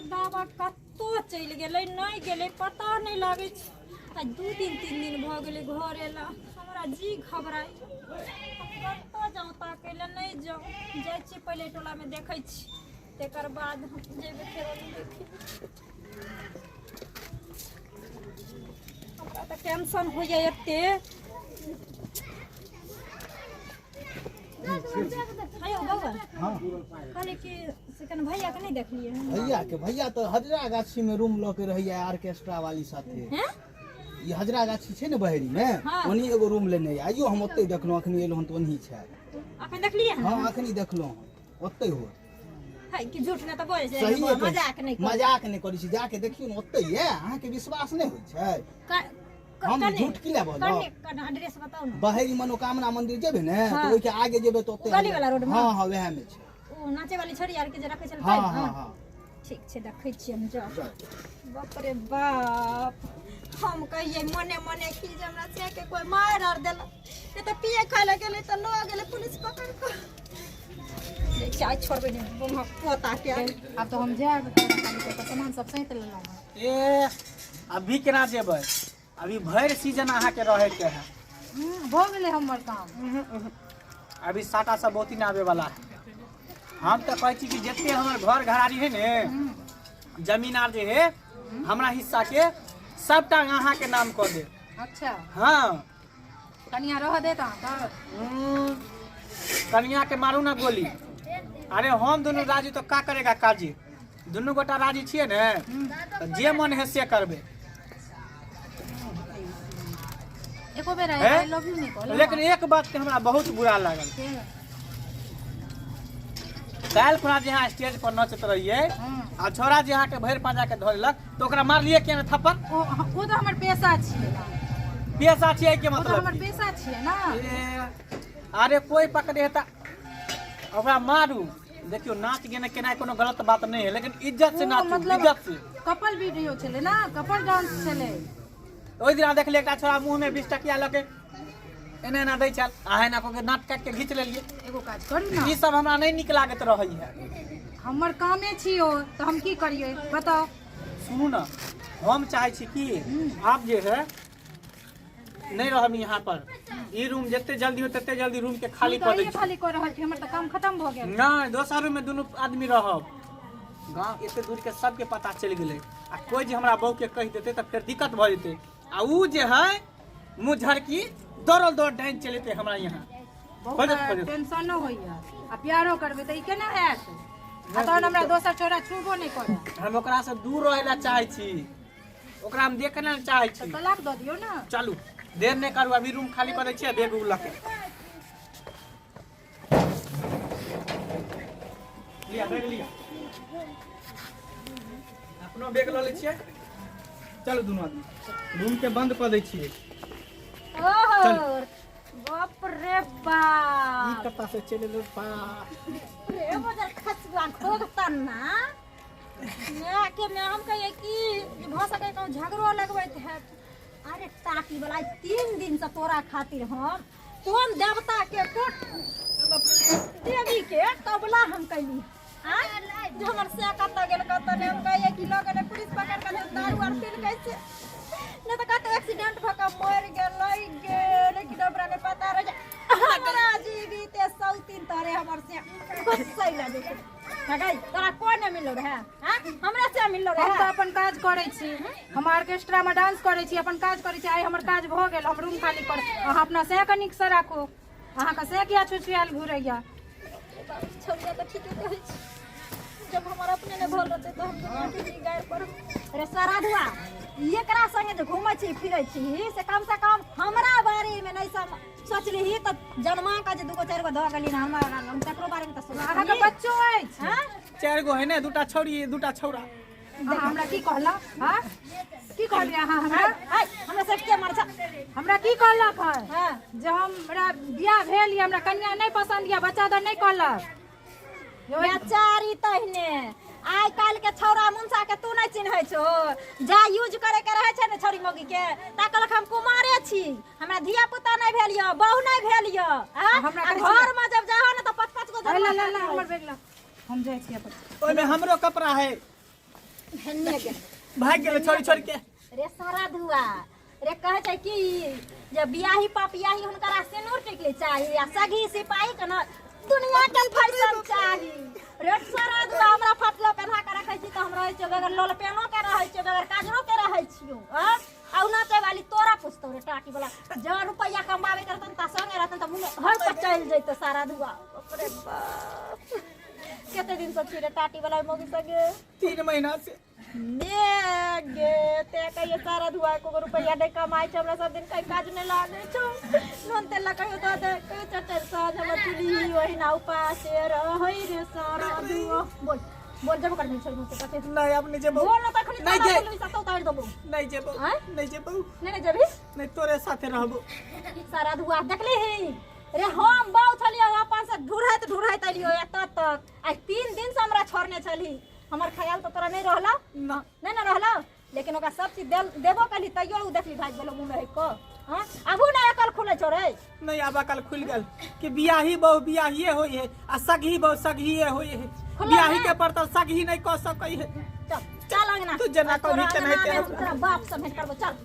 मर्दाबा कतौ चलि गेलै नहि गेलै पता नहि लागै छै। आ 2 दिन 3 दिन भऽ गेलै घर एला, हमरा जी घबराइ। हम कतऽ जाउ ताकै लए? नहि जाउ, जाइ छी पहिले टोलामे देखै छी, तकर बाद हम जेबै फेर ओन्ने देखै। हमरा तऽ टेंशन होइए एते। हेयौ बौआ। हाँ। कहली कि से कने भैया के नहि देखलियै हन? भैया के? भैया तऽ हजरा गाछी में रूम लऽ के रहैया ऑर्केस्ट्रा वाली साथे। हैं? ई हजरा गाछी छै ने बहेरी में। हाँ। ओन्ही एगो रूम लेने यऽ। आइयो हम ओतै देखलहुँ, अखनी एलहुँ हन तऽ ओन्ही छै। अखन देखलियै हन? हाँ, अखनी देखलहुँ हन, ओतै हो। है कि झूठ नहि तऽ बजै छै? सही। बौआ, मजाक नहि करू। मजाक नहि करै छी, जाके देखियौ ने, ओतै यऽ। अहाँके विश्वास नहि होइ छै? हम झूठ की लए बजब? कने कने एड्रेस बताउ ने। बहेरी मनोकामना मंदिर जेबै ने। हाँ। तऽ ओहिके आगे जेबै तऽ ओतै। ओ गली वाला रोड मे? हाँ हाँ, वएह में छै। ओ नाचे वाली छोरी आर के जे रखै छल? हाँ हाँ हाँ। ठीक छै, देखै छियै हम, जाउ। जाउ। बाप रे बाप, हम कहियै मने मने कि जे हमरा से के कोइ मारि आर देलक, नहि तऽ पिए खाय लए गेलै तऽ लऽ गेलै पुलिस पकड़ि कऽ। देखियै, आइ छोड़बै नहि बम्हा पोता के। आब तऽ हम जायब, खाली कऽ सामान सब सैंत लेलहुँ हँ। ए, अभी केना जेबै? अभी भरि सीजन अहाँके रहैके है। भऽ गेलै हमर काम। अभी साटा सब बहुत दिन आबे वाला है। हम तऽ कहै छी कि जते हमर घर घरारी है ने, जमीन आर जे है हमरा हिस्सा के, सबटा अहाँके नाम कऽ देब। अच्छा। हाँ। कनिया रह देत अहाँके? कनिया के मारू ना गोली। अरे हम दुनू राजी तो का करेगा काजी? दुनू गोटा राजी छियै ने तऽ जे मन है से करबै। एको बेर हैं? I love you नहि कहलहुँ। लेकिन एक बात के हमरा बहुत बुरा लागल। के? काल्हि खुना जे अहाँ स्टेज पर नचैत रहियै आ छोरा जे अहाँके भरि पाँजा के धऽ लेलक, तऽ ओकरा मारलियै किया ने थप्पड़? ओ तऽ हमर पेशा छियै ने। पेशा छियै के ओ तऽ मतलब हमर की? पेशा छियै ने। ए, अरे कोइ पकड़े है तऽ ओकरा मारू। देखियौ, नाच गेना केनाइ कोनो गलत बात नहि है, लेकिन इज्जत से ओ नाचू। मतलब इज्जत से। कपल वीडियो छलै ने, कपल डांस छलै। ओहि दिना देखलियै एकटा छोरा मुँह में 20 टकिया लऽ के एना एना दै छल, अहाँ एना कऽ के नाक काटि के घीच लेलियै। एगो काज करू ने। ई सब हमरा नहि नीक लागैत रहै है। हमर कामे छी ओ, तऽ हम की करियै बताउ? सुनू ने, हम चाहै छी कि आब जे है नहि रहब यहाँ पर। ई रूम जते जल्दी हो तते जल्दी रूम के खाली हम कऽ तऽ दै अहिए छी। खाली कऽ रहल छी, हमर तऽ काम खतम भऽ गेल। नहि, दोसर रूम में दुनू आदमी रहब। गाँव एते दूर के सबके पता चलि गेलै आ कोइ जे हमरा बहू के कहि देतै तऽ फेर दिक्कत भऽ जेतै आ ऊ जे है मुँह झड़की दौड़ल दौड़ डाइन चलेतै हमरा यहाँ। बहुत खोजत खोजत। टेंशनो होइया आ प्यारो करबै तऽ ई केना हैत? आ तहन हमरा दोसर छोरा छूबो नहि करत। हम ओकरा से दूर रहै लए चाहै छी, ओकरा हम देखै लए चाहै तऽ छी। तलाक दऽ दियौ ने। चलू, देर नहि करू, अभी रूम खाली कऽ दै छियै बैग उग लऽ के। लिअ बैग, लिअ, अपनो बैग लऽ लै छियै। चलू, दुनू आदमी रूम के बंद कऽ दै छियै। ओहो। चल। बाप रे ई बाप! कत्ता से चलि एलौ बाप रे बजर खसुआ खोगता ना माय के माय। हम कहियै कि जे भऽ सकै कहूँ झगड़ो लगबैत हैत। अरे टाटी वाला, 3 दिन से तोरा खातिर हम कोन देवता के कोन देवी के तबला हम कैली आँय जे हमर से कतऽ गेल कतऽ नहि। हम कहियै कि लऽ गेलै पुलिस पकड़ कऽ, दारू आर पीलकै से, नहि तऽ कतऽ एक्सीडेंट भऽ कऽ मरि गेलै गे। लेकिन हमरा नहि पता रहै जे हमरा जीविते सौतीन तोरे हमर से गुस्सै लए जेतै। गई तोरा कोई नहि मिललो रहे? हाँ, हमरा से मिललो हम रहे। तऽ अपन काज करै छी, हम ऑर्केस्ट्रा में डांस करै छी, अपन काज करै छी। आइ हमर काज भऽ गेल, हम रूम खाली कर। अहाँ अपना सएह के नीकसँ राखू। अहाँके सएह किया छुछुआयल घुरैया? छौड़िया तऽ ठीके कहै छै, जब हमर अपने नहि भल रहतै तऽ हम दुनिया के की गारि पढ़ब? रे सराधुआ, एकरा संगे जे घूमै छी फिरै छी से कम से कम हमरा बारे में नहि सम सोचलिही तऽ जन्मा के जे दूगो चारि गो धऽ गेली ने हमरा लग, तकरो बारे में तऽ सोचलिही। अहाँके बच्चो अछि? हाँ? चारि गो है ने, दूटा छौड़ी दूटा छौड़ा। अहाँ हमरा की कहलक? हाँ, की कहलियै अहाँ हमरा? हाय, हमरा सब के मार छ। हमरा की कहलक है? हाँ। जे हमरा बियाह भेल यऽ, हमरा कन्या नहि पसन्द यऽ, बच्चा दऽ नहि कहलक। बेचारी तहिने आइ काल्हि के छौड़ा मुनसा के तू नहि चिन्है छो। जा यूज करे के रहै छै ने छौड़ी मौगी के, ता कहलक हम कुमारे छी, हमरा धिया पुता नहि भेल यऽ, बहू नहि भेल यऽ। आँ? हमरा आ कहै छै घर में जब जाहो ने तऽ 5 5 गो ला जनमा ला ला, हमर बैग ला, हम जाइ छी अपन। ओहिमे हमरो कपड़ा है। हेन्ने गेल। भाग गेलै छोड़ि छोड़ि के। रे सारा धुआ रे, कहै छै कि जे बियाही पपियाही हुनकरा सिनूर टिकली चाही आ सगी सिपाही के न दुनिया के फैशन चाही। रे सारा धुआ, हमरा फटलो पेन्हा के रखै छी तऽ हम रहै छियौ, बगैर लोल पेनो के रहै छियौ, बगैर काजरो के रहै छियौ। आँ आ उ नाचे वाली तोरा पुछतौ रे टाटी वाला, जँ रुपैआ कमाबे करतन तऽ संगे रहतन तऽ मुँह घर पर चलि जैतौ। सारा धुआ, बाप रे बाप, कते दिन से छी रे टाटी वाला मौगी संगे? 3 महीना से। ने गे ते कहियो सारा धुआ एको रुपैआ नहि कमाइ छै, हमरा सब दिन कहीं काज नहि लागै छौ, नून तेल ला कहियो दऽ दे, कहियो चटर साँझ हमर चूल्ही ओहिना उपासे रहै। रे सारा धुआ, बोल बोल, जब करबी छोड़ मुझसे कथे। नहीं, अब नहीं जेबो। बोल ना तखनी। नहीं ताला गे। बोलबी सतो उतारि देबो। नहीं जेबो। आँय? नहीं जेबो। नहीं नहीं जेबी। नहीं, तोरे साथे रहबो। सारा धुआ देखली ही रे, हम बाउ छलियो अपन से ढूढ़ैत ढूढ़ैत एलियो एतऽ तक। आइ 3 दिन से हमरा छोड़ने छली, हमर ख्याल तो तोरा नहीं रहला? ना। नहीं ना रहला, लेकिन ओकरा सब चीज देबो कली तैयो उ देखली भागि गेलो मुँह में हकि कऽ। हाँ, आबू ना अकल खुले छौ रे? नहीं, आब अकल खुलि गेल कि बियाही बहु बियाहिए होइ है आ सगही बहु सगहिए होइ है। खुलल बियाही है? के पर तऽ सगही नहीं कऽ सकै है। चल चल अंगना। तू जेना आ तोरा कहबही तेनाहिते अंगना में हम हम तोरा बाप से भेंट करबो, चल।